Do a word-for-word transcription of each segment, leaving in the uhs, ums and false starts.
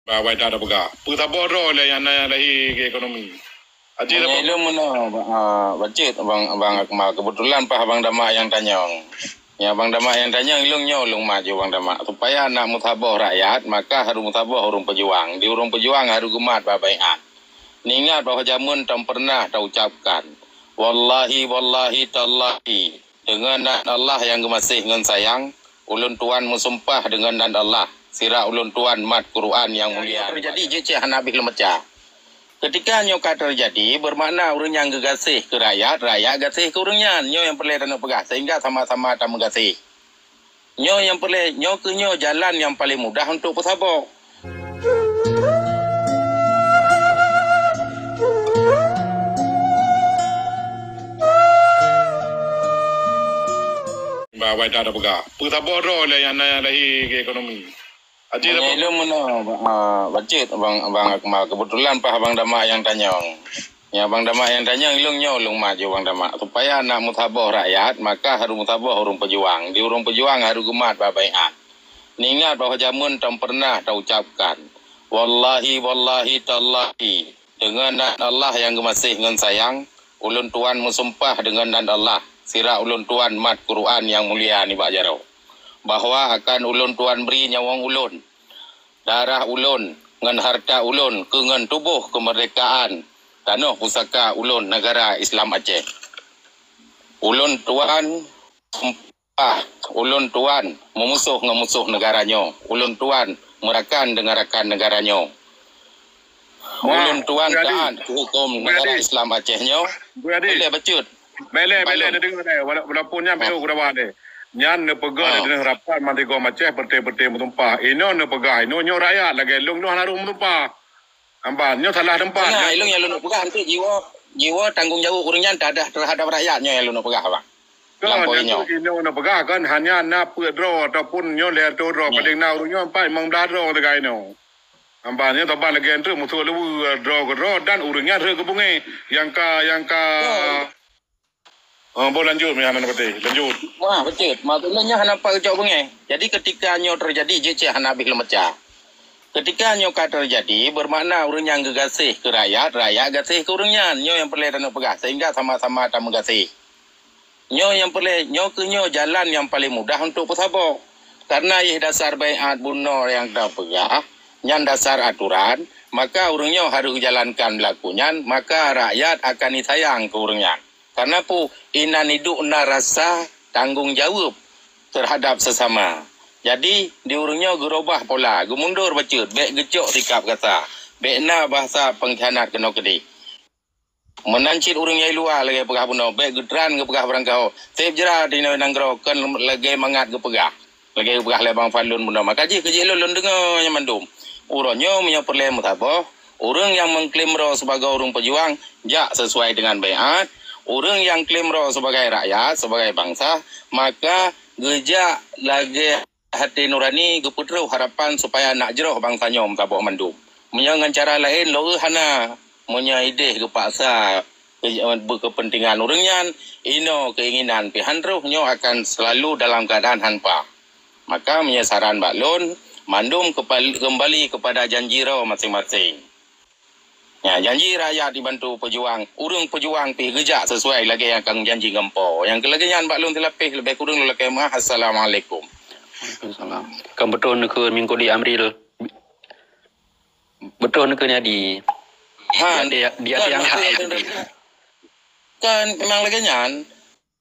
Ba, ba, dah, dah peugah. Peusaboh droe lé nyang na lahé keu ekonomi. Aji dah Hanya peugah. Ilôn meunoe, ah, bacut, Abang, Abang Akmal. Kebetulan paih Abang Damak nyang tanyong. Nyang Abang Damak nyang tanyong, ilôn nyoe lôn mat ju Abang Damak. Supaya nak meusaboh rakyat, maka harôh meusaboh ureuëng peujuang. Di ureuëng peujuang harôh geumat bak baiat. Neuingat bahwa jameun tan pernah taucapkan, "Wallahi, wallahi, tallahi." Deungon nan Allah nyang geumaséh ngon sayang, ulôn tuan meusumpah deungon nan Allah, sira ulôn tuan mat Quran nyang mulia. Teujadi jeuet cit hana habéh leumeubeuca. Keutika nyoe ka teujadi, beumakna ureuëng nyang geugaséh keu rakyat, rakyat gaséh keu ureuëng nyan. Nyoe nyang peureulée taneuk peugah, sehingga sama-sama tameugaséh. Nyoe nyang peureulée, nyoe keuh nyoe jalan nyang paleng mudah untuk peusaboh. Ba, ba, dah, dah peugah. Peusaboh droe lé nyang na lahé keu ekonomi. Aji dah Hanya peugah. Ilôn meunoe, ah, bacut, Abang, Abang Akmal. Kebetulan paih Abang Damak nyang tanyong. Nyang Abang Damak nyang tanyong, ilôn nyoe lôn mat ju Abang Damak. Supaya nak meusaboh rakyat, maka harôh meusaboh ureuëng peujuang. Di ureuëng peujuang harôh geumat bak baiat. Neuingat bahwa jameun tan pernah taucapkan, "Wallahi, wallahi, tallahi." Deungon nan Allah nyang geumaséh ngon sayang, ulôn tuan meusumpah deungon nan Allah, sira ulôn tuan mat Quran nyang mulia nibak jaroe, bahwa akan ulôn tuan bri nyawöng ulôn, darah ulôn, ngon hareuta ulôn keu ngon tuboh keumeurdekaan tanoh pusaka ulôn, Neugara Islam Aceh. Ulôn tuan sumpah, ulôn tuan meumusoh ngon musoh neugara nyoe. Ulôn tuan meurakan deungon rakan neugara nyoe. Wah, ulôn tuan Buyadi. Taat keu huköm Buyadi. Neugara Islam Aceh nyoe. Buyadi. Boleh bacut. Beleh, beleh, Balum. Neudeungoe deh. Wala-, walaupun nyan Oh. Beu keudawah deh. Nyan neupeugah Oh. Di dalam rapat Mantigo Aceh, peureuté-peureuté meutumpah. Inoe neupeugah, inoe nyoe rakyat lagée lôn nyoe harôh meutumpah. Amban, nyoe salah teumpat. Nah, ilôn nyang lôn peugah nanti jiwoe, jiwoe tanggong jaweueb ureuëng nyan terhadap, terhadap rakyat nyoe nyang lôn peugah, Bang. Kan, lampôh nyan nyoe. Inoe neupeugah kan, hanya na peuet droe ataupun nyoe lhée reutôh droe, Ya. Paléng na ureuëng nyoe empat limong blaih droe teuka inoe. Amban nyoe saban lagée nyan treuk musoh leuweue droe keudroe dan ureuëng nyan rhot keu beungéh nyang ka, nyang ka. Ya. Oh, boh lanjut, meuhana patéh. Lanjut. Wah, betul. Maksudnya nyoe hana pat geucok beungéh. Jadi ketika nyoe terjadi, jeuet cit hana habéh leumeubeuca. Ketika nyoe ka terjadi, bermakna ureuëng nyang geugaséh keu rakyat, rakyat gaséh keu ureuëng nyan. Nyoe nyang peureulée taneuk peugah, sehingga sama-sama tameugaséh. Nyoe nyang peureulée, nyoe keuh nyoe jalan nyang paleng mudah untuk peusaboh. Karena yeh dasar baiat bunoe nyang tapeugah, nyan dasar aturan, maka ureuëng nyoe harôh geujalankan beulaku nyan, maka rakyat akan jisayang keu ureuëng nyan. Karena peue? Inan idup na rasa tanggong jaweueb terhadap sesama. Jadi, di ureuëng nyoe geurobah pola, geumundor bacut, bék geucok sikab gata, bék na bahsa pengkhianat keunoe keudeh. Meunan cit ureuëng nyang luwa lagée peugah bunoe, bék geutran geupeugah barangkaho. Seb jrat inoe nanggroe kon lagée mangat geupeugah. Lagée geupeugah lé Bang Fadlun bunoe, maka jih keujih lôn, lôn deungoe nyan mandum. Uroe nyoe meunyoe peureulée meusaboh, ureuëng nyang mengklaim droe sibagoe ureuëng peujuang, jak sesuai dengan baiat. Ureuëng nyang klaim droe sibagai rakyat, sibagai bansa, maka geujak lagée até nurani geupeutroh harapan supaya nak jroh bansa nyoe meusaboh mandum. Meunyoe ngon cara laén, lôn hana. Meunyoe ideh geupaksa beukepentingan ureuëng nyan, inoe keinginan pih han troh, nyoe akan selalu dalam keadaan han paih. Maka meunyoe saran bak lôn, mandum kepal-, kembali kepada janji droe masing-masing. Ya, janji rakyat dibantu peujuang, ureuëng peujuang pih geujak sesuai lagée nyang ka janji ngon Po. Nyang keu lagée nyan bak lôn silapeh, leubeh kureueng lôn lakée meuah. Assalamualaikum. Waalaikumsalam. Kan beutôi neukheun Mingkudi Amril. Beutôi neukheun Adi. Ha, di até, di até kan, nyang hak. Kan memang lagée nyan.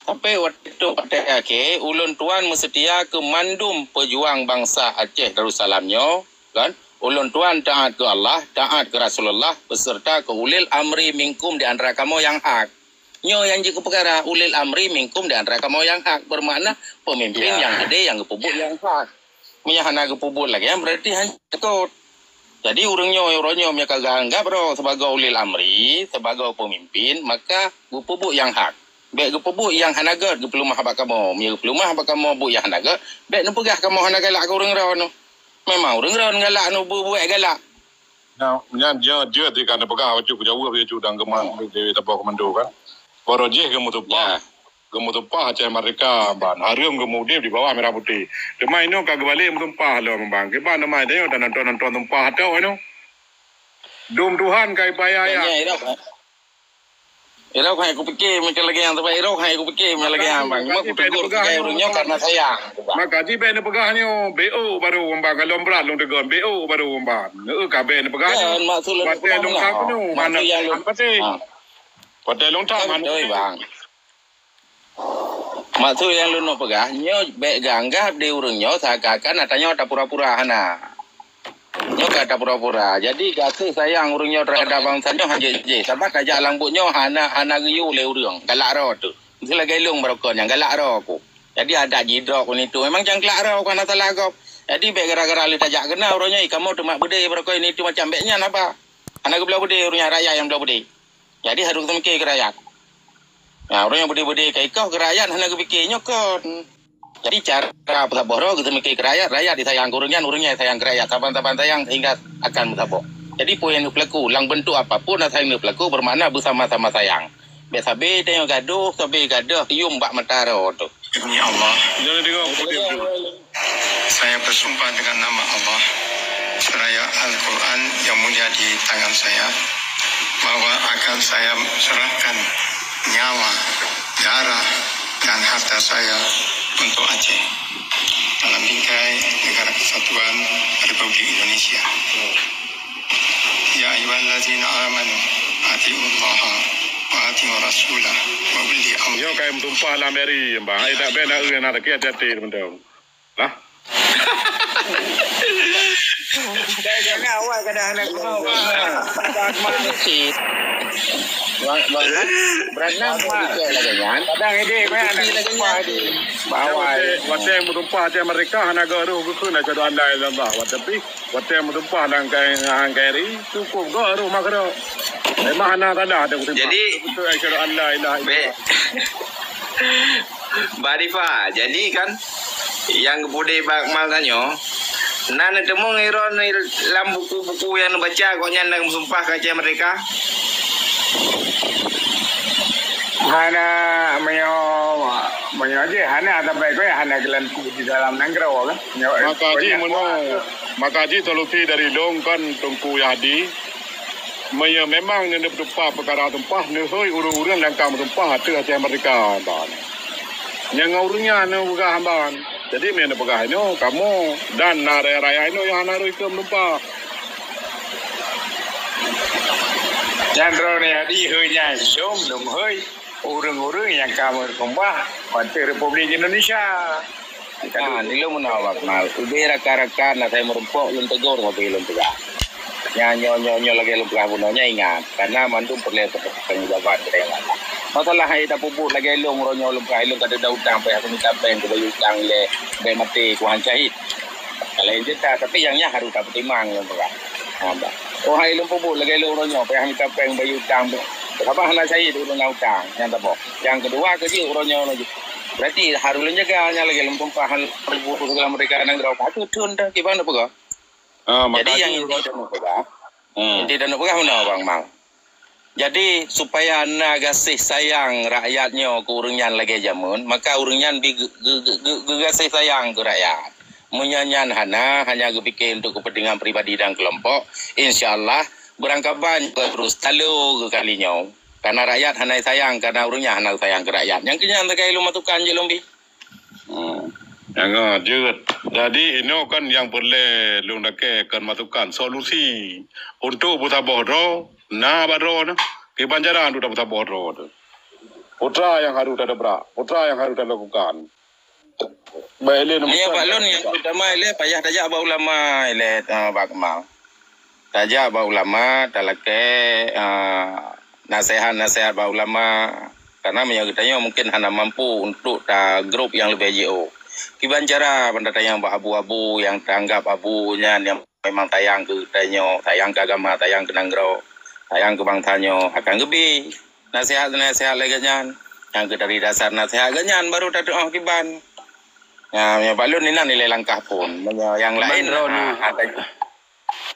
Sampai watée, watée akhé, ulôn tuan meuseutia keu mandum peujuang bansa Aceh Darussalam nyoe, kan? Ulôn tuan taát keu Allah, taát keu Rasulullah, beserta keu ulil amri minkum di antara kamoe nyang hak. Nyoe nyang jeuet keu peukara ulil amri minkum di antara kamoe nyang hak, bermakna pemimpin Ya. nyang ade nyang geupeubuet nyang hak. Meunyoe hana geupeubuet lagée nyan, berarti han jeuet. Jadi, ureuëng nyoe, ureuëng nyoe meunyoe ka geuanggab droe sibagoe ulil amri, sibagoe pemimpin, maka geupeubuet nyang hak. Bék geupeubuet nyang hana gét, geupeuleumah bak kamoe. Meunyoe geupeuleumah bak kamoe, buet nyang hana gét, bék neupeugah kamoe hana galak keu ureuëng droe nyoe. Memang ureuëng droe galak, neubuet galak. Nyan, nyan jeuet, jeuet ka neupeugah, bacut keu jaweueb, bacut dan geumat di saboh komando kan. Baroe jih geumeutumpah. Ya. Geumeutumpah Aceh Merdeka ban. Hareuem geumudeb di bawah merah putih. Teuma inoe ka geubalek meutumpah lom ban. Kiban teuma tanyoe tanonton-nonton tumpah tok inoe. Dum Tuhan ka ipayah. Irok hai kupike macam lagi yang sebab irok hai kupike macam lagi yang bang. Cuma kutegur sebagai ureueng nyoe karena sayang. Maka jih bèk neupeugah nyoe B O baru bang, kalau berat lôn tegon B O baru bang. Neu ka bèk neupeugah nyoe. Watèe lôn tak penuh mana. Watèe lôn tak mana. Betul bang. Maksud nyang lôn peugah, nyoe bèk geuanggap di ureueng nyoe seakan-akan ata nyoe tapura-pura hana. Nyoe ka tapura-pura. Jadi gaséh sayang ureueng nyoe terhadap bansa nyoe hana jih. Sabab tajak lam buet nyoe hana hana geuyue lé ureueng. Galak droe teuh. Meusti lagèe lôn baroe nyan galak droe ku. Jadi adak jidrop ngon itu memang nyang galak droe ku hana salah gob. Jadi bèk gara-gara lé tajak keunan uroe nyoe kamoe teumat beudé baroe nyan itu macam bèk nyan haba. Hana geubloe beudé ureueng nyan rakyat nyang bloe beudé. Jadi harôh teumike keu rakyat. Nah, ureueng nyang beudé-beudé ka ikoh keu rakyat hana geupike nyoe kon. Jadi cara peusaboh droe geuteumike keu rakyat, rakyat disayang keu ureueng nyan, ureueng nyan sayang keu rakyat, saban-saban sayang sehingga akan meusaboh. Jadi peue nyang geupeulaku lam beuntuk apapun asai geupeulaku beumakna beusama-sama sayang. Bèk sabe tanyoe gadoh, sabe gadoh yuem bak mata droe teuh. Demi Allah. Jangan dengar aku dia. Saya bersumpah dengan nama Allah, seraya Al-Quran yang mulia di tangan saya, bahwa akan saya serahkan nyawa, darah, dan harta saya untuk Aceh dalam bingkai Negara Kesatuan Republik Indonesia. Ya ayyuhallazina amanu, atiullaha wa atiur rasulah wa ulil amri. Nyoe ka meutumpah lam B R I, bah. Hai tak bèk nak eu na hati-hati teman-teman. Lah. Dari sana awal kadang anak. Bang, bang, beranang lagèe nyan. Kadang ide meh anak lagèe nyan. Bawai. Watèe meutumpah Aceh Merdeka hana geuh roh geukheun asyhadu an la ilaha illallah. Tapi watèe meutumpah nang kai nang kai ri cukup geuh roh makro. Memang hana salah ada meutumpah. Jadi, betul asyhadu an la ilaha illallah. Bak Difa, jadi kan nyang geupeudeh bak Akmal tanyoe, na neuteumeung Iron lam buku-buku nyang neubaca gobnyan dan meusumpah keu Aceh Merdeka? Hana, meunyoe, meunyoe jih hana, tapi keu hana geulantik di dalam nanggroe kan. Maka jih meunoe, maka jih solusi dari lôn kan Teungku Yahdi, meunyoe memang neutumpah peukara tumpah, neuhôi ureueng-ureueng nyang ka meutumpah ateueh Aceh Merdeka ban. Nyang ureueng nyan neupeugah ban. Jadi meunyoe neupeugah nyoe, kamoe dan na raya-raya nyoe nyang hana rhoi keu meutumpah. Nyan droeneuh Yahdi hôi nyan, lôn lôn hôi ureueng-ureueng nyang ka meutumpah ateueh Republik Indonesia. Nah, di lôn meunoe Bang Akmal. Ubé rakan-rakan na sai meurumpok lôn tegur sabe lôn peugah. Nyan nyoe nyoe nyoe lagèe lôn peugah bunoe nyan ingat. Karena mandum peureulèe tanggung jawab keu dayah. Masalah hai tapeubuet lagèe lôn uroe nyoe lôn peugah lôn ka teuda utang payah mita péng keu bayeue utang lé bèk maté kuhan syahid. Laén cerita, tapi nyang nyan harôh tapeutimang lôn peugah. Ha, bah. Oh hai lôn peubuet lagèe lôn uroe nyoe payah mita péng bayeue utang. Sabab hana syahid ureueng na utang nyang taboh. Nyang keudua keu jih uroe nyoe laju. Berarti harôh lôn jaga nyang lagèe lôn tumpah lôn buet segala merdeka nanggroe. Ka teuthon dah kiban na peugah. Ah, jadi nyang inti tanyoe peugah. Hmm. Inti tanyoe peugah meunoe Bang Akmal. Jadi supaya na gaséh sayang rakyat nyoe keu ureueng nyan lagèe jameun, maka ureueng nyan bi geu- geu- geu- geu- geugaséh sayang keu rakyat. Meunyoe nyan hana, hanya geupike untuk kepentingan pribadi dan kelompok, insya Allah beurangkaban terus talo keu kali nyoe. Karena rakyat hana sayang, karena ureueng nyan hana sayang keu rakyat. Nyang keu nyan sagai lôn masukan jeuet lôn bi. Hmm. Nyang jeuet. Jadi inoe kan nyang peureulèe lôn lakèe kon masukan solusi untuk beusaboh droe na bak droeneuh. Kiban cara untuk beusaboh droe tu. Peue nyang harôh tadabrak, peue nyang harôh talakukan. Baik lé. Nyang bak lôn nyang utama ilèe payah tajak bak ulama ilèe, ah, Bang Akmal. Tajak bak ulama, talakèe, ah, naseuhat-naseuhat bak ulama. Karena meunyoe geutanyoe mungkin hana mampu untuk ta group nyang leubeh jiôh. Kiban cara ban tatanyong bak abu-abu nyang taanggap abu nyan nyang memang sayang keu geutanyoe, sayang keu agama, sayang keu nanggroe, sayang keu bansa nyoe akan geubi naseuhat-naseuhat lagèe nyan. Nyang keu dari dasar naseuhat geuh nyan baru tatu'oh kiban. Nah, meunyoe bak lôn inan nilai langkah phôn. Meunyoe nyang laén, teuma droe na, ah, ada.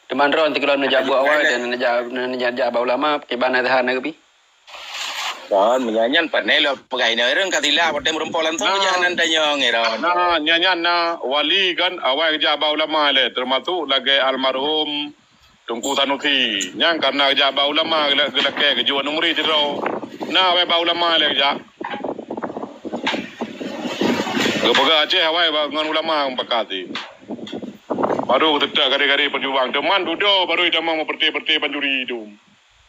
Teuma droe teukeulon neujak buet awai dan neujak, neujak, neujak bak ulama, kiban na that na geubi. Kon meunyoe nyan pat nai lôn peugah inoe ureueng ka sila watèe meureumpok langsung. Nah. Peujah nan tanyong, Iron. Nah, nyan, nyan na wali kan awai geujak bak ulama lé, teumasuk lagèe almarhum Teungku Sanusi. Nyan karena geujak bak ulama geula-, geulakèe geujok aneuk murit sidroe. Na awai bak ulama lé geujak. Geupeugah Aceh awai bak ngon ulama meupakat. Baru teutak gari-gari peujuang. Teuma dudoe baru itamong meupeureuté-peureuté pancuri idong.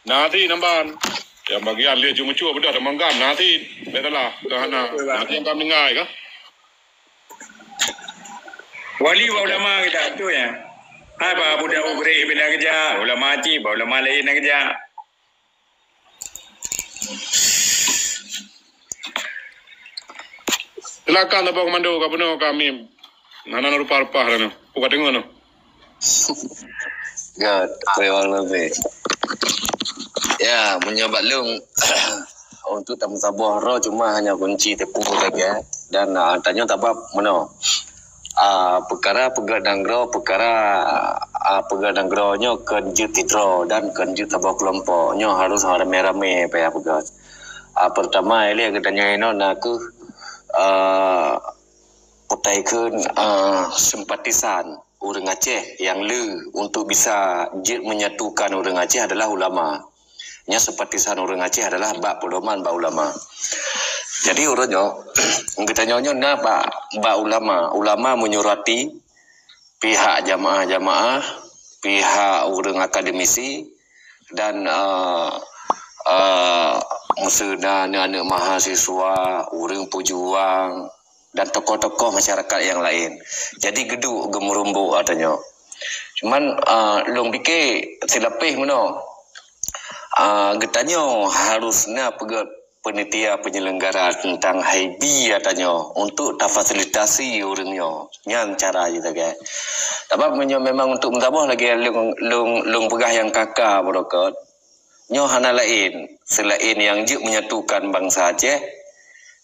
Na até namban. Nyang bagian lé cuma cue beudah teuma gam na até. Bèk salah, ka hana. Na até nyang ka meuninggai ka. Wali bak ulama kita tu ya. Hai bak budak ubri bila kerja, ulama cik, bak ulama lain nak kerja. Silakan Abang Komando ka bunoe ka Mim. Hana na rupah-rupah dah nyoe. Buka deungoe nyoe. Gèt, terima kasih. Ya, meunyoe bak lôn, untuk tameusaboh droe cuma hanya kunci teupeu saja. Dan, ah, tanyoe tabab meunoe. Ah, peukara peugèt nanggroe, peukara, ah, peugèt nanggroe nyoe kon jeuet sidroe dan kon jeuet saboh keulompok. Nyoe harôh ramé-ramé payah peugèt. Ah, peurtama, ilèe geutanyoe inoe na kheueh, ah, peutai kheun, ah, simpatisan ureueng Aceh nyang le untuk bisa jeuet menyatukan ureueng Aceh adalah ulama. Nyan simpatisan ureueng Aceh adalah bak peudoman bak ulama. Jadi uroe nyoe, geutanyoe nyoe na bak, bak ulama. Ulama menyurati pihak jamaah-jamaah, pihak ureueng akademisi dan, eh, eh, meuseu na aneuk-aneuk mahasiswa, ureueng peujuang dan tokoh-tokoh masyarakat nyang laén. Jadi geuduek geumeurumbok ata nyoe. Cuman, eh, lôn pike silapeh meunoe. Ah, geutanyoe harôh na peugèt panitia penyelenggara teuntang haibi ata nyoe untuk tafasilitasi ureueng nyoe. Nyan cara jih sagai. Sabab meunyoe memang untuk meusaboh lagèe lôn, lôn, lôn peugah nyang ka-ka baroe, nyoe hana laén seulaén nyang jeuet menyatukan bansa Aceh.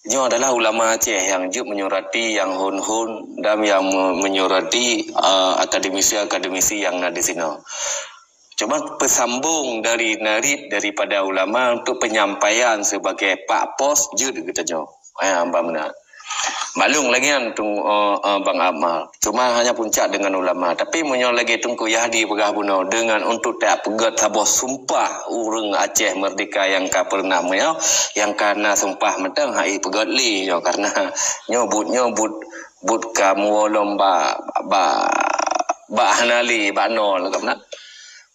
Nyoe adalah ulama Aceh nyang jeuet menyurati nyang hon-hon dan nyang me-, menyurati, eh, akademisi-akademisi nyang na di sinoe. Cuma peusambong dari narit daripada ulama untuk penyampaian sebagai pak pos jeuet geutanyoe. Eh, hamba meunan. Maklum lagèe nyan tu, eh, eh, Bang Akmal. Cuma hanya puncak dengan ulama. Tapi meunyoe lagèe Teungku Yahdi peugah bunoe, dengan untuk tapeugèt saboh sumpah ureueng Aceh merdeka nyang ka pernah meunyoe, nyang ka na sumpah mantong hai peugèt lé nyoe, karena nyoe buet, nyoe buet, buet ka meuwoe lom bak, bak, bak hana lé, bak nol, ka meunan.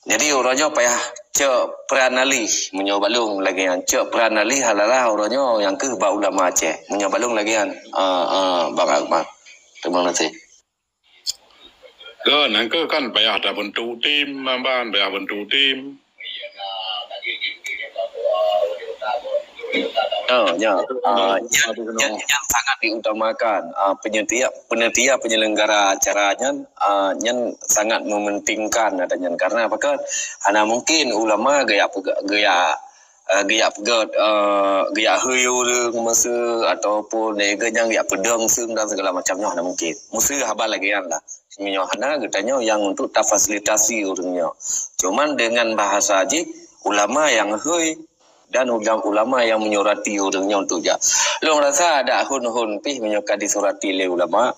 Jadi uroe nyoe payah cok peuran alih meunyoe bak lôn lagèe nyan. Cok peuran alih adalah uroe nyoe nyang kheueh bak ulama Aceh. Meunyoe bak lôn lagèe nyan, ah, ah, Bang Akmal. Terima kasih. Ke, nyang kheueh kan payah tabentuk tim, Bang, payah bentuk tim. Oh, ya. Ah, nyan, nyan, nyan sangat diutamakan. Ah, penyetia, penyetia penyelenggara acara nyan, ah, nyan sangat mementingkan ata nyan. Karena apa kan? Hana mungkin ulama gaya pega-, gaya, ah, gaya peugèt, ah, gaya hôi ureueng meuseu ataupun, eh, gaya nyang gaya peudong seung dan segala macam nyoe hana mungkin. Meuseu haba lagèe nyan lah. Meunyoe hana, geutanyoe nyang untuk tafasilitasi ureueng nyoe. Cuman dengan bahasa jih, ulama nyang hôi dan ulam-, ulama nyang menyurati ureueng nyoe untuk jak. Lôn rasa adak hon-hon pih meunyoe ka disurati lé ulama,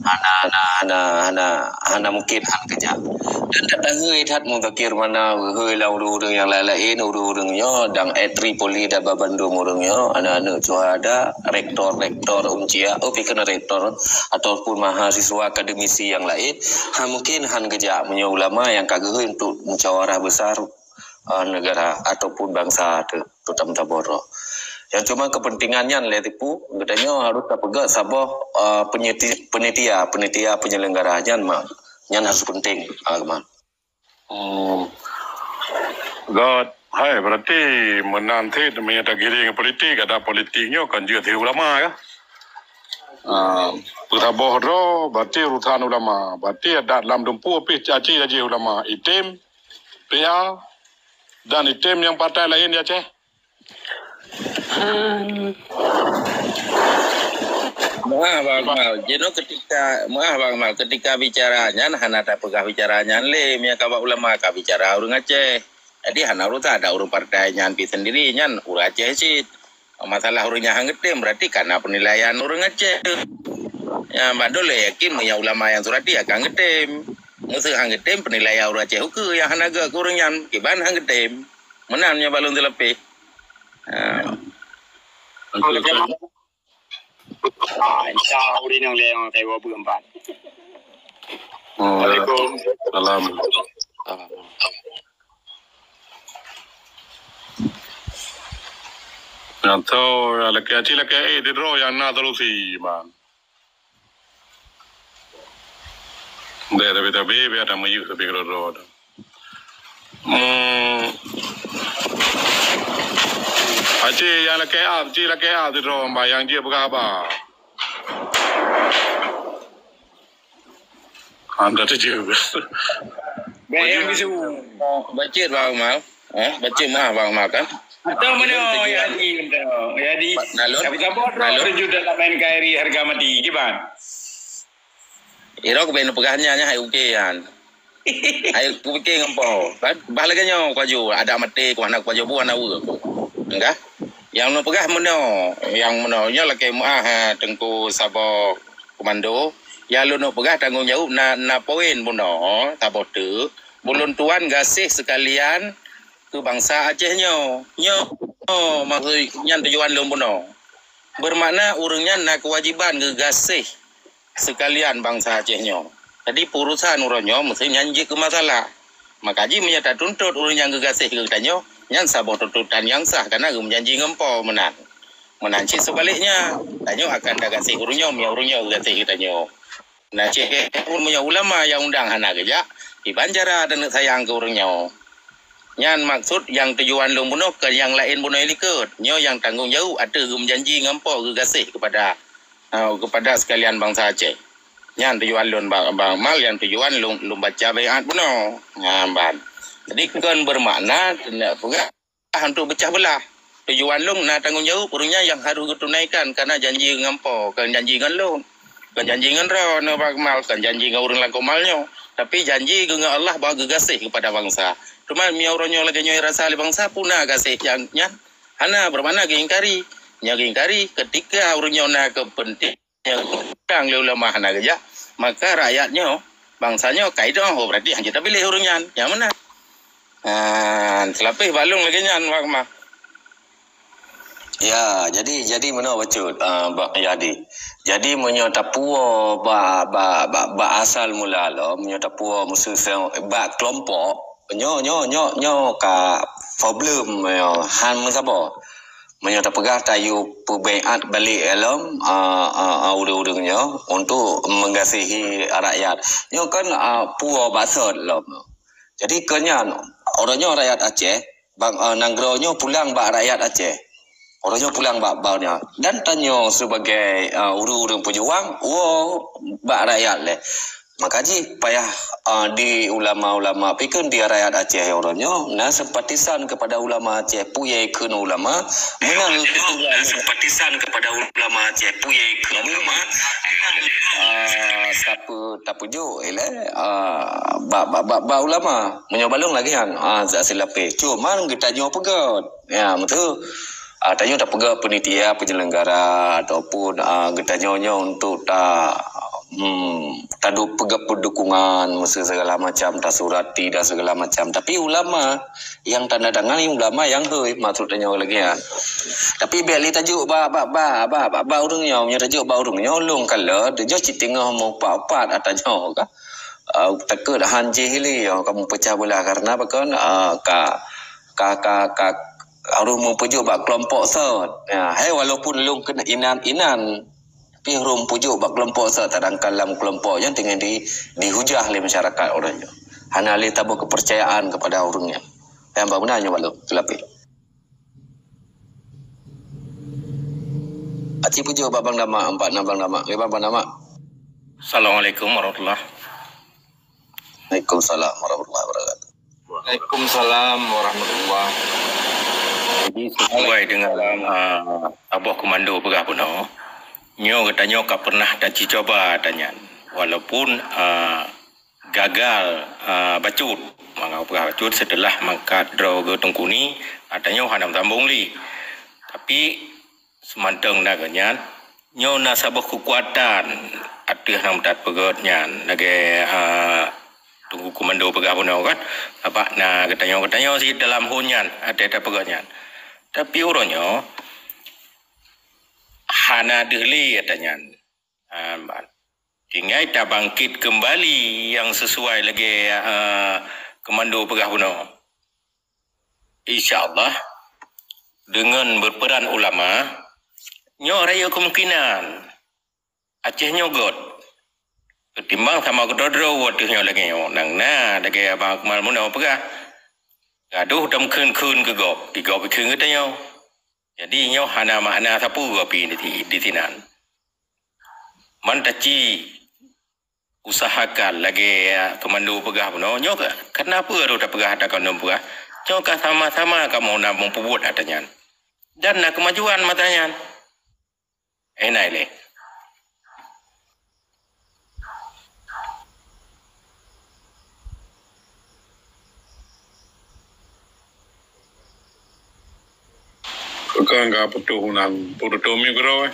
hana, hana, hana, hana, hana mungkin han keujak. Dan that hôi that Muzakir Manaf, hôi lam ureueng-ureueng nyang laén-laén, ureueng-ureueng nyoe dan Tripoli dan babandum ureueng nyoe, aneuk-aneuk syuhada, rektor-rektor Uncia, oh, bukan rektor, ataupun mahasiswa akademisi nyang laén, ha, mungkin han geujak meunyoe ulama nyang ka geuhôi untuk musyawarah besar, eh, negara ataupun bansa teu, terutama taboro. Nyang cuma kepentingan nyan lé tipu, geutanyoe harus tapeugah saboh, eh, penyeti-, penitia, penitia penyelenggara nyan mah. Nyan harus penting, ah, Akmal. Hmm. Gèt, hai, berarti meunan cit meunyoe tagiring politik, adak politik nyoe kan jeuet di ulama, ya. Ah, peusaboh droe, berarti urusan ulama. Berarti adak lam dumpeue pih caci lagèe ulama. Item, P A, dan item nyang partai laén di Aceh. An. Maaf, Bang Akmal. Jinoe ketika, maaf, Bang Akmal, ketika bicara nyan hana tapeugah bicara nyan lé. Meunyoe ka bak ulama ka bicara ureueng Aceh. Jadi hana urusan adak ureueng partai nyan pi sendiri nyan ureueng Aceh cit. Masalah ureuëng nyang han geutem, berarti kana penilaian ureuëng Aceh. Nyang bak droe lé yakin meunyoe ulama nyang Surati akan geutem. Meuseu han geutem, penilaian ureuëng Aceh ukeue nyang hana geuh keu ureuëng nyan, kiban han geutem. Meunan nyoe bak lôn teulapeh. Ha. Ah, insya Allah, ureuëng nyang lé nyang kaiwa beuempat. Waalaikumsalam. Nyang tho, ya, lakée aci lakée eh, di droe nyang na solusi, man. Deh, tapi, tapi, biar ada meyuh, tapi keudroe-droe tu. Hmm. Aci nyang lakée ah, aci lakée ah, di droe, mbak, nyang jeuet peugah haba. Anda tu je. Baik, yang bisu. Baca, Bang Mal. Eh, baca maaf, Bang Mal, kan? Atau mana ya di, ya di. Nalon. Siapa-siapa orang tujuh dalam main kairi harga mati, gimana? Iro keuben peugah nyan, nyan hai uke nyan. Hai uke ngon po. Kan? Bah lagée nyoe kuaju, ada maté, ku hana kuaju bu, hana ue ku. Enggak? Yang nu peugah meunoe, yang meunoe nyoe lakée meuah, eh, Teungku Saboh Komando. Yang lôn peugah tanggong jaweueb na, na poin bunoe, saboh teuk. Ulôn tuan gaséh seukalian keu bansa Aceh nyoe. Nyoe, nyoe maksud nyan tujuan lôn bunoe. Bermakna ureuëng nyan na keuwajiban geugaséh seukalian bansa Aceh nyoe. Jadi, peurusan uroe nyoe meuseu nyan jeuet keu masalah. Maka jih meunyoe tatuntut ureuëng nyang geugaséh keu geutanyoe, nyan saboh tuntutan nyang sah, kana geumeujanji ngon po meunan. Meunan cit seubaliknya, tanyoe akan tagaséh ureuëng nyoe, meunyoe ureuëng nyoe geugaséh keu geutanyoe. Nah, cit pun meunyoe ulama nyang undang hana geujak, kiban cara taneuk sayang keu ureuëng nyoe. Nyan maksud nyang tujuan lôn bunoe keu nyang laén bunoe likot. Nyoe nyang tanggong jaweueb ateueh geumeujanji ngon po geugaséh keupada, eh, keupada seukalian bansa Aceh. Nyan tujuan lôn ba-, ba-, mal nyang tujuan lôn, lôn baca baiat bunoe. Nyan ban. Jadi kon bermakna keuneuk peugah untuk pecah belah. Tujuan lôn na tanggong jaweueb ureuëng nyan nyang harôh geutunaikan, kana janji ngon po, kon janji ngon lôn. Kon janji ngon droeneuh bak mal, kon janji ngon ureuëng lakoe mal nyoe. Tapi janji geuh ngon Allah bahwa geugaséh keupada bansa. Teuma meunyoe uroe nyoe lagée nyoe rasa lé bansa, peue na gaséh nyang nyan? Hana, bermakna geuingkari. Nyoe geuingkari, keutika ureuëng nyoe na keupeunténg nyang urang lé ulama hana geujak, maka rakyat nyoe, bansa nyoe ka idong, oh, berarti hanjeuet tapiléh ureuëng nyan. Nyang meunan. Ah, seulapeh bak lôn lagée nyan, Bang Akmal. Ya, jadi, jadi meunoe bacut, ah, Bang Yadi. Jadi meunyoe tapuwoe bak, bak, bak, bak asal mula lom, meunyoe tapuwoe meuseu bak kelompok, nyoe, nyoe, nyoe, nyoe ka problem, nyoe han meusaboh. Meunyoe tapeugah tayue peubaiat balik lom, a, a, a, ureuëng-ureuëng nyoe untuk mengasihi rakyat. Nyoe kan, a, puwoe bak sot lom. Jadi, keu nyan, uroe nyoe rakyat Aceh, bang, a, nanggroe nyoe pulang bak rakyat Aceh. Uroe nyoe pulang bak, bak nyoe. Dan tanyoe sebagai, a, ureuëng-ureuëng peujuang, woe bak rakyat lé. Maka jih payah, ah, di ulama-ulama, pi kheun di rakyat Aceh uroe nyoe, na simpatisan kepada ulama Aceh, peue nyang kheun ulama, meunan simpatisan kepada ulama Aceh, peue nyang kheun ulama, meunan, ah, tape-, tapeujok ilée, ah, bak, bak, bak, bak ulama. Meunyoe bak lôn lagée nyan, ah, siat seulapeh. Cuman geutanyoe peugét. Ya, beutôi. Ah, tanyoe tapeugah panitia penyelenggara ataupun, ah, geutanyoe nyoe untuk ta-, hmm, taduek peugah pendukungan, meuseu segala macam, tasurati dan segala macam. Tapi ulama yang tanda tangan, ulama yang hoi, maksud tanyoe lagée nyan. Tapi bék lé tajok bak, bak, bak, bak, bak, bak ureuëng nyoe, meunyoe tajok bak ureuëng nyoe, lôn kalon, nyoe cit teungoh meuupat-upat ata nyoe ka. Ah, takot han jih lé, oh, kamoe pecah belah karena pakon, ah, ka ka, ka, ka, harôh meupujoe bak keulompok sot. Ya, hai walaupun lôn keuneuk inan-inan, tapi harôh meupujoe bak keulompok sot, sedangkan lam keulompok nyan teungoh di, dihujah lé masyarakat ureuëng nyoe. Hana lé taboh keupeurcayaan keupada ureuëng nyan. Nyang bak meunan nyoe bak lôn, teulapeh. Aci pujoe bak Bang Damak, empat enam Bang Damak. Oke, Bang, Bang Damak. Assalamualaikum warahmatullahi. Waalaikumsalam warahmatullahi wabarakatuh. Waalaikumsalam warahmatullahi. Jadi, sesuai dengan, ah, Aboh Komando peugah bunoe, nyoe geutanyoe ka pernah taci coba tanyan. Walaupun, ah, gagal, ah, bacut. Mangka peugah bacut setelah mangkat droe geuh Teungku Ni, ah, tanyoe hana meusambong lé. Tapi, Seumantong na geuh nyan, nyoe na saboh keukuatan ateueh nyang that peugét nyan, lagée, a, Teungku Komando peugah bunoe kan. Sabab na geutanyoe-geutanyoe cit dalam hon nyan, ateueh that peugét nyan. Tapi uroe nyoe, hana deuh lé ata nyan. A, ban. Tinggai tabangkit keumbali nyang sisuai lagée, a, Komando peugah bunoe. Insya Allah, deungon beuperan ulama, nyoe rayeuk keumungkinan Aceh nyoe gét. Keutimbang sama keudroe-droe watée nyoe lagée nyoe. Nang na lagée Abang Akmal meunoe peugah, gadoh tameukeun-keun keu gob, di gob ikheun geutanyoe. Jadi nyoe hana makna sapeue gob di, di sinan. Man taci usahakan lagée, a, Komando peugah bunoe, nyoe ka, kenapa harôh tapeugah ata keuneuk peugah? Nyoe ka sama-sama kamoe na meupubuet ata nyan. Dan na keumajuan mata nyan. Eh, na ilée. Bukan ka putôh nan, putôh mikro, eh.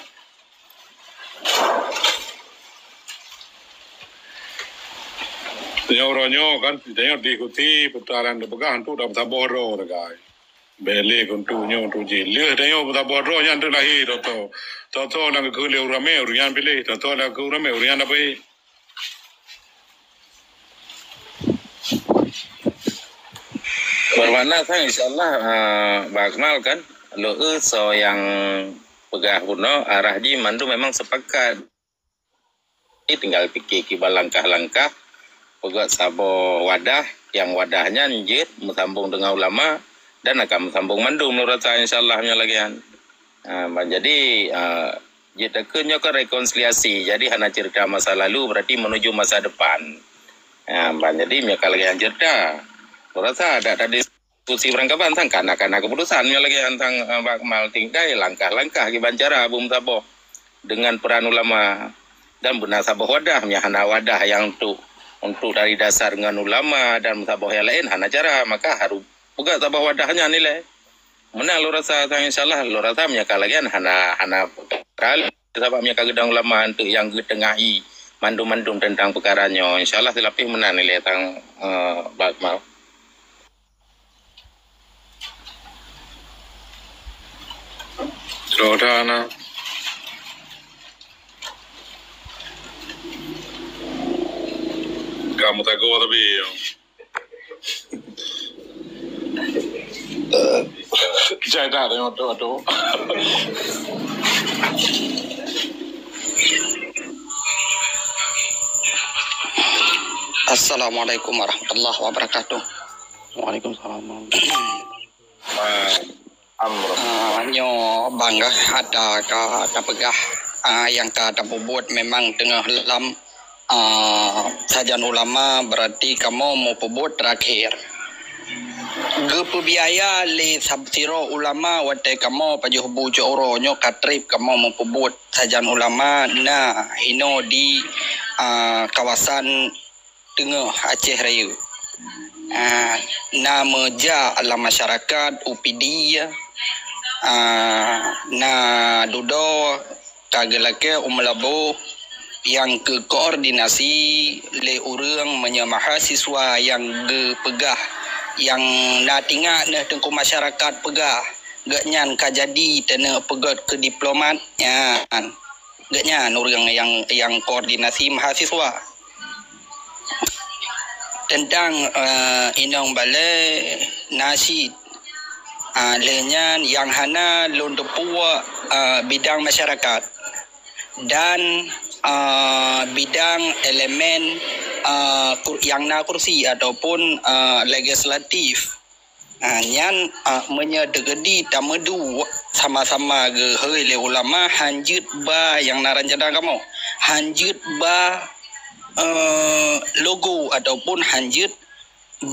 Tanyoe uroe nyoe kan, tanyoe diikuti peutaran teupeugah untuk dalam saboh droe, sagai. Bèk lé keu untuk nyoe, untuk jih. Lheueh tanyoe saboh droe nyan teuk lahé, toto. Toto nyang geukheun lé ureueng ramé, ureueng nyan piléh. Toto nyang geukheun ureueng ramé, ureueng nyan dapeuet. Beumakna sang, insya Allah, eh, Bang Akmal kan, lôn eu soe nyang peugah bunoe, arah jih mandum memang sepakat. Tinggal pike kiban langkah-langkah, peugöt saboh wadah, nyang wadah nyan jeuet meusambông deungon ulama dan akan meusambông mandum lôn rasa, insya Allah, meunyoe lagèe nyan. Ha, ban jadi, ha, jeuet takheun nyoe kan rekonsiliasi. Jadi hana cerita masa lalu, berarti menuju masa depan. Ha, ban jadi meunyoe ka lagèe nyan cerita, lôn rasa adak tadi diskusi barangkaban sang kana-kana keputusan meunyoe lagèe nyan sang, eh, Bang Akmal, tinggai langkah-langkah kiban cara beumeusaboh dengan peran ulama dan beuna saboh wadah. Meunyoe hana wadah nyang untuk, untuk dari dasar ngon ulama dan meusaboh nyang laén, hana cara, maka harôh peugöt saboh wadah nyan ilèe. Meunan lôn rasa sang, insya Allah, lôn rasa meunyoe ka lagèe nyan hana, hana peukara lé, sabab meunyoe ka geudong ulama untuk nyang geuteungahi mandum-mandum teuntang peukara nyoe. Insya Allah, silapeh meunan ilèe sang, eh, Bang Akmal. Sudah na. Kamu tegur tapi, ya. Jai dah, tengok tu, tu. Assalamualaikum warahmatullahi wabarakatuh. Waalaikumsalam. Ah, nyoe bangga ata ka tapeugah, ah, nyang ka tapeubuet memang teungoh lam, ah, sajan ulama, berarti kamoe meupeubuet terakhir. Geupeubiaya lé sab-, sidroe ulama watèe kamoe pajoh bu cot uroe nyoe ka trép kamoe meupeubuet sajan ulama na hinoe di, ah, kawasan teungoh Aceh Rayeuk. Ah, na meujak lam masyarakat, U P D, ah, na dudoe ka geulakèe u Meulaboh nyang geukoordinasi lé ureueng meunyoe mahasiswa nyang geupeugah nyang na tingat neuh teungku masyarakat peugah gobnyan ka jadi taneuk peugöt keu diplomat nyan. Gobnyan ureueng nyang, nyang koordinasi mahasiswa. Teuntang, eh, inong balèe na cit, ah, lheueh nyan nyang hana lôn teupeue, eh, bidang masyarakat dan, eh, bidang elemen, eh, kur-, nyang na kursi ataupun, eh, legislatif. Ha, nyan, ah, meunyoe teukeudi tameuduek sama-sama geuhôi lé ulama, hanjeuet ba nyang na rencana kamoe. Hanjeuet ba, eh, logo ataupun hanjeuet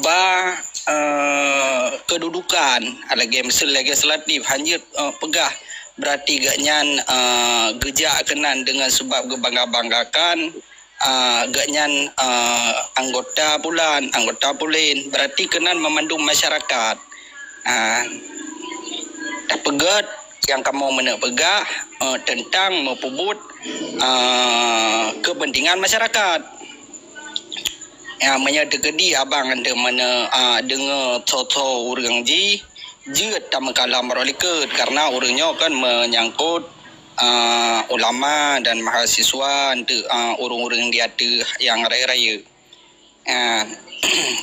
ba, eh, kedudukan lagèe miseue legislatif, hanjeuet, eh, peugah berarti gobnyan, eh, geujak keunan deungon seubab geubangga-banggakan ah, gobnyan, ah, anggota pulan, anggota pulen, berarti keunan meumandum masyarakat. Ah, tapeugöt nyang kamoe meuneuk peugah, eh, teuntang meupeubuet, eh, keupeuntengan masyarakat. Ya, meunyoe teukeudi abang ente meuneuk, ah, deungoe tho-tho ureuëng jih, jeuet tameukalam baroe likot, karena ureuëng nyoe kan menyangkut, ah, ulama dan mahasiswa untuk, ah, ureuëng-ureuëng di ateueh nyang rayeuk-rayeuk. Ah,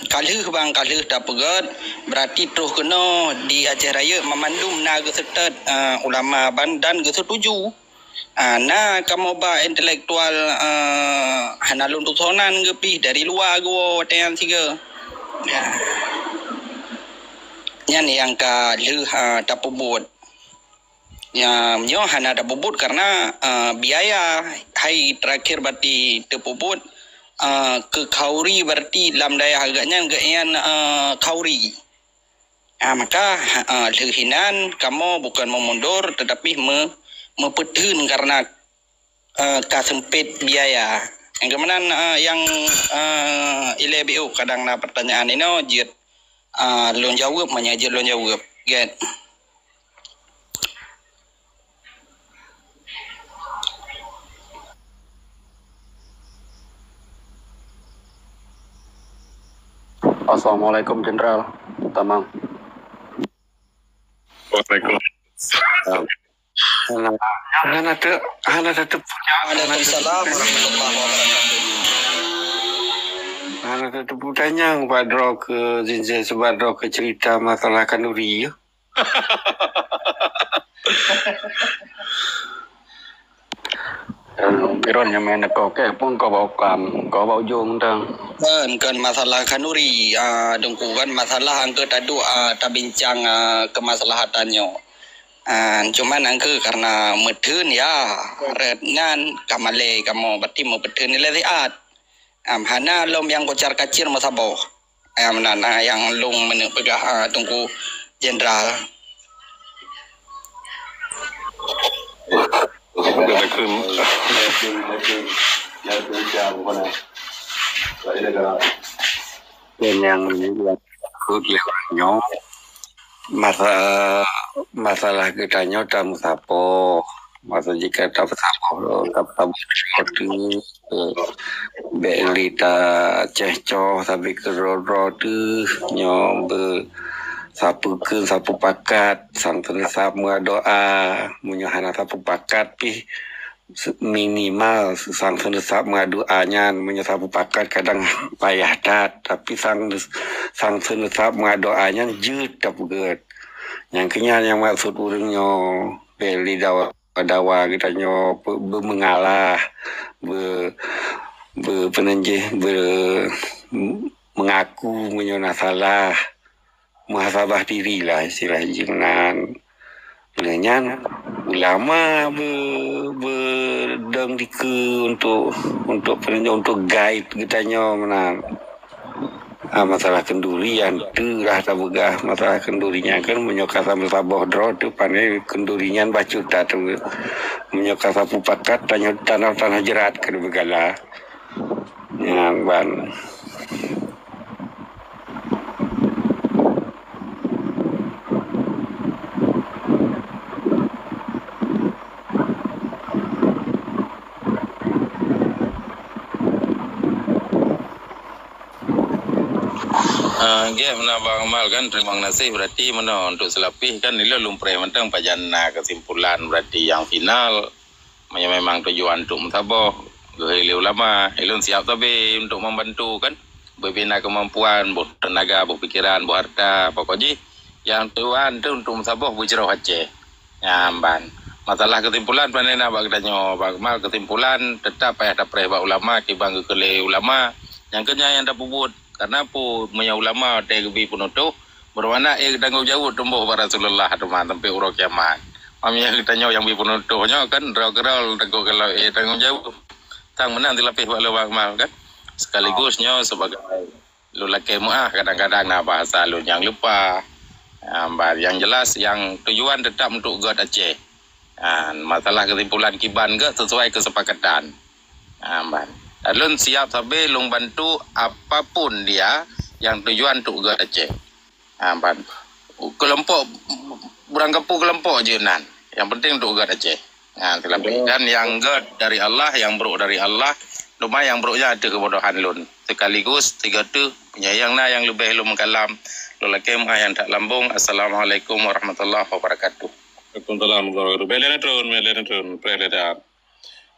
ka lheueh bang, ka lheueh tapeugét, berarti troh keunoe di Aceh Rayeuk mamandum na geuseutôt, ah, ulama ban dan geusetuju. Ah, na kamoe ba intelektual, ah, hana lôn tusonan geupih dari luwa geuwoe watée nyan sigoe. Ya. Nyan nyang ka lheueh, ah, tapeubuet. Ya, nyoe hana tapeubuet karena, ah, biaya. Hai terakhir berarti teupeubuet, ah, keu khauri berarti lam dayah agak nyan geuian, ah, khauri. Ah, maka, ah, lheueh inan kamoe bukan memundur tetapi me-, meupeutheun karena, ah, ka sempit biaya. Nyang keumanan, ah, nyang, ah, ilée B O kadang na pertanyaan inoe jeuet, ah, lôn jaweueb, meunyoe jeuet lôn jaweueb. Gét. Assalamualaikum, Jenderal. Tamam. Waalaikumsalam. Hana, hana te-, hana teupeu tanyong, hana teupeu Waalaikumsalam warahmatullahi wabarakatuh. Hana teupeu tanyong bak droe keu Zinzai, sebab droe keu cerita masalah kanduri. Biron nyang main ko ke pun ko bak ukam, ko bak ujong tang. Kan, kan masalah kanduri, ah, Teungku, kan masalah angka taduek, ah, tabincang, ah, kemaslahatan nyoe. Ah, cuman angka karena meutheun ya, ret nan ka malée kamoe berarti meupeutheun ilée siat. Am, hana lom nyang kocar-kacir meusaboh. Am, nan, ah, nyang lôn meuneuk peugah, ah, Teungku Jenderal. Nyang lewat nyoe, masa-, masalah geutanyoe tameusaboh. Masa jika tameusaboh, tameusaboh, eh, bék lé tacéh-coh sabe keudroe-droe teuh nyoe beusapeue keu sapeue pakat, sang teuneusab meudoa, meunyoe hana sapeue pakat pih se-, minimal sang teuneusab meudoa nyan, meunyoe sapeue pakat kadang payah that, tapi sang, sang teuneusab meudoa nyan jeuet tapeugét. Nyang keunyan nyang maksud ureuëng nyoe, bék lé dawa dawa geutanyoe be-, beumeungalah, be-, be-, peunanjih be-, mengaku meunyoe na salah, muhasabah diri lah istilah jih meunan. Lheueh nyan, ulama be-, beudong dikeue untuk, untuk peunanjih, untuk guide geutanyoe meunan. Ah, masalah kenduri nyan teuh lah tapeugah. Masalah kenduri nyan kan meunyoe ka saboh-saboh droe teuh pané kenduri nyan bacut that teuh. Meunyoe ka sapeue pakat tanyoe tanoh-tanoh jeurat keu beugala. Nyan ban. Ah, gét meunan Bang Akmal kan, terima kasih. Berarti meunoe untuk seulapeh kan, ilôn lôn preh mantong pajan na kesimpulan berarti nyang final. Meunyoe memang tujuan untuk meusaboh, geuhôi lé ulama, ilôn siap sabe untuk membantu kan. Beubina kemampuan, boh tenaga, boh pikiran, boh harta, pokok jih nyang tujuan tu untuk meusaboh beujroh Aceh. Nyan ban. Masalah kesimpulan, pane na bak geutanyoe, Bang Akmal, kesimpulan tetap payah tapreh bak ulama, kiban geukheun lé ulama. Nyang keunyan nyang tapeubuet. Karena peue meunyoe ulama watée geubi peunutôh, beumakna ék tanggong jaweueb tumbôh bak Rasulullah teuma sampoe uroe kiamat. Meunyoe geutanyoe nyang bi peunutôh nyoe kan droe keudroe takot kalau ék tanggong jaweueb. Tang meunan teulapeh bak lôn Bang Akmal kan. Sekaligus nyoe sebagai lôn lakée meuáh kadang-kadang na bahasa lôn nyang lupa. Ah, bah, yang jelas, yang tujuan tetap untuk göt Aceh. Ah, masalah kesimpulan kiban göt sesuai kesepakatan. Ah, ban. Lôn siap sabe lôn bantu apapun dia yang tujuan untuk göt Aceh. Ah, ban. Kelompok, barangkapeue kelompok jih nan. Nyang penting untuk gét Aceh. Ha, silapeh. Dan nyang gét dari Allah, nyang brok dari Allah. Cuma nyang brok nyan ateueh keubodohan lôn. Sekaligus, sigoe teuk, meunyoe na nyang leubeh lôn meukalam, lôn lakée meu'ah nyang that lambông. Assalamualaikum warahmatullahi wabarakatuh. Waalaikumsalam warahmatullahi wabarakatuh. Bèk lé neutron, bèk lé neutron. Preh lé that.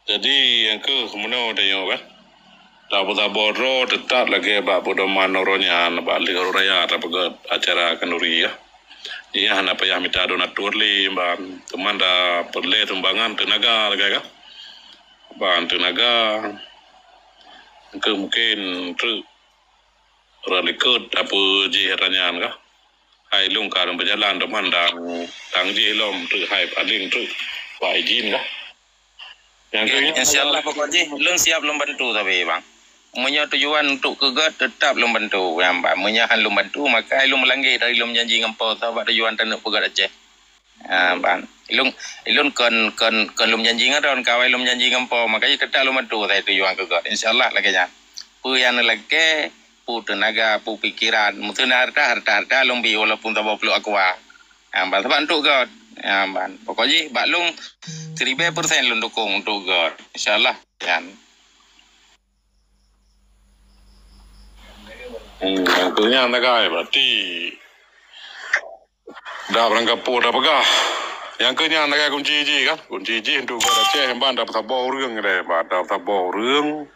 Jadi, nyang keuh meunoe tanyoe kan. Tapeusaboh droe teutap lagèe bak peudoman uroe nyan bak lheueh uroe raya tapeugöt acara khanduri ya. Nyan hana payah mita donatur lé ban. Teuma tapeureulèe sumbangan teunaga lagèe ka. Ban teunaga. Keu mungken treuk rot likot tapeujih atra nyan ka. Hai lôn ka lôn peujalan teuma dang, dang jih lom treuk hai paléng treuk bak izin ka. Nyang keu nyan, insya Allah pokok jih lôn siap lôn bantu sabe bang. Meunyoe tujuan untuk keu gét teutap lôn bantu. Nyan ban meunyoe han lôn bantu maka lôn meulangge dari lôn janji ngon Po sabab tujuan taneuk peugöt Aceh. Ha, ban. Lôn, lôn kon, kon, kon lôn janji ngon droen, ka awai lôn janji ngon Po, maka jih teutap lôn bantu sabe tujuan keu gét. Insya Allah lagèe nyan. Peue nyang neulakèe, peue teunaga, peue pikeran, meuseu na harta, harta, harta lôn bi walaupun saboh pluek aqua. Ha, ban sabab untuk gét. Ha, ban. Pokok jih bak lôn siribèe persen lôn dukong untuk gét. Insya Allah. Nyan. Hmm, nyang keu nyan sagai berarti dak beurangkapeue tapeugah. Nyang keu nyan sagai kunci jih kan. Kunci jih untuk gét Aceh ban tapeusaboh ureueng deh, ban tapeusaboh ureueng.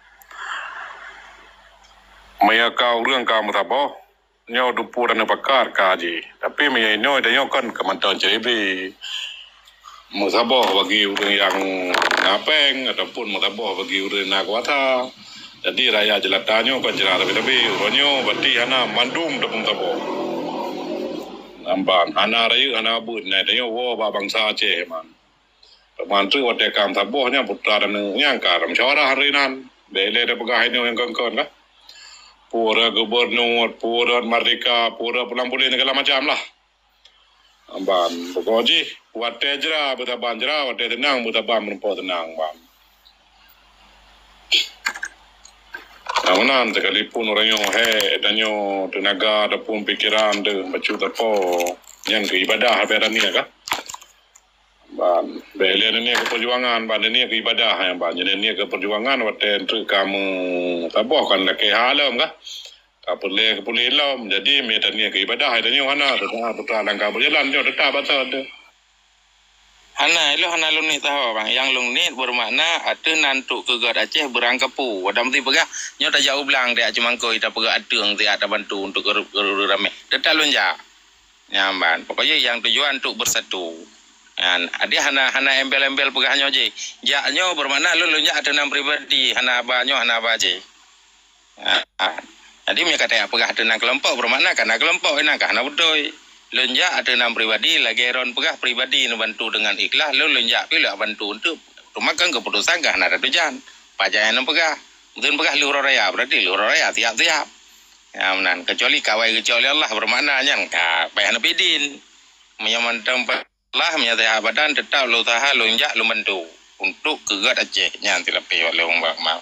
Meunyoe ka ureueng ka meusaboh, nyoe teupeu dan pakat ka jih. Tapi meunyoe inoe tanyoe kan keu mantong cit iblih. Meusaboh bagi ureueng nyang na péng ataupun meusaboh bagi ureueng na kuasa. Jadi rakyat jelata nyoe kon jelata sabe-sabe. Uroe nyoe berarti hana mandum tapeusaboh. Nyan ban hana rayeuk hana beuet nyan tanyoe woe bak bansa Aceh man. Teuma treuk watèe ka meusaboh nyan putra dan nyan ka musyawarah hari nan. Bèk lé tapeugah inoe nyang kon-kon ka. Peue rot gubernur, peue rot merdeka, peue rot pulang puléh segala macam lah. Ban pokok jih watèe jra beutaban jra, watèe teunang beutaban meurumpok teunang ban. Nah, meunan sekalipun uroe nyoe hék tanyoe teunaga ataupun pikeran deuh bacut tapo nyan keu ibadah habéh taniet ka. Ban bèk lé niet keu peujuangan, ban niet keu ibadah nyan ban. Jadi niet keu peujuangan watèe treuk ka meusaboh kan lakèe ha lom ka. Ka peureulèe keu puléh lom. Jadi mita niet keu ibadah tanyoe hana teuka putra langkah beujalan nyoe teutap bak saboh tu. Hana, ilôn hana lôn niet sahoe bang. Nyang lôn niet beumakna ateueh nan treuk keu gét Aceh beurangkapeue. Wadam ti peugah nyoe tajak u blang tiak cumangkôi tapeugah ateueng tiak tabantu untuk guru-guru ramé. Teutap lôn jak. Nyan ban. Pokok jih nyang tujuan untuk bersatu. Nyan, jadi hana hana embel-embel peugah nyoe jih. Jak nyoe beumakna lôn lôn jak ateueh nan pribadi, hana haba nyoe hana haba jih. Ha. Jadi meunyoe ka tajak peugah ateueh nan keulompok beumakna ka na keulompok inan ka hana beutôi. Lôn jak ateueh nan pribadi lagèe droen peugah pribadi neubantu deungon ikhlas lôn lôn jak pi lôn bantu untuk teuma kan keuputusan ka hana tatujan. Pajan nyang neupeugah. Mungken peugah lheueh uroe raya berarti lheueh uroe raya siap-siap. Ya meunan kecuali kawai geucok lé Allah beumakna nyan ka payah neubidin. Meunyoe mantong Allah meunyoe sihat badan teutap lôn usaha lôn jak lôn bantu untuk keu gét Aceh nyan silapeh bak lôn bak mau.